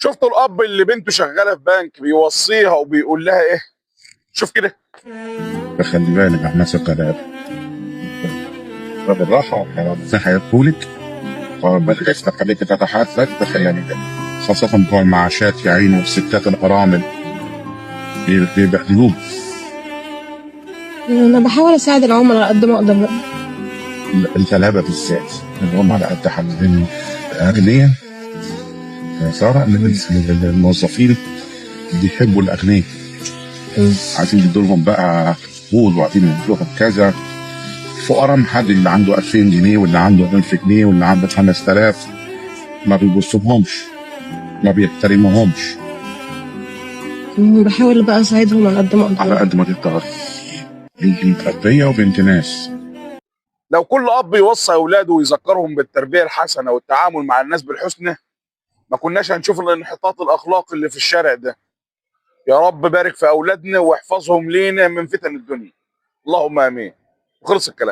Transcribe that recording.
شفتوا الاب اللي بنته شغالة في بنك بيوصيها وبيقول لها ايه؟ شوف كده. فخلي بالك على الناس الغلابة. فبالراحه هيدخولك خليك تتحاسب تتخيلي ده، خاصة بتوع المعاشات يا عيني والستات الأرامل بيبهدلوك. انا بحاول اساعد العملاء على قد ما اقدر بقى. الغلابة بالذات اللي هم على قد حالهم أغنياء يا سارة. الموظفين بيحبوا الأغنياء، عايزين يدوا لهم بقى قبول وعايزين يدوا لهم كذا. فقراء حد اللي عنده 2000 جنيه واللي عنده 1000 جنيه واللي عنده 5000 ما بيبصلهمش، ما بيحترموهمش. بحاول بقى اساعدهم على قد ما اقدر. على قد ما تقدر. انت متربيه وبنت ناس. لو كل اب يوصي اولاده ويذكرهم بالتربية الحسنة والتعامل مع الناس بالحسنى ما كناش هنشوف الانحطاط الاخلاقي اللي في الشارع ده. يا رب بارك في اولادنا واحفظهم لينا من فتن الدنيا، اللهم امين. وخلص الكلام.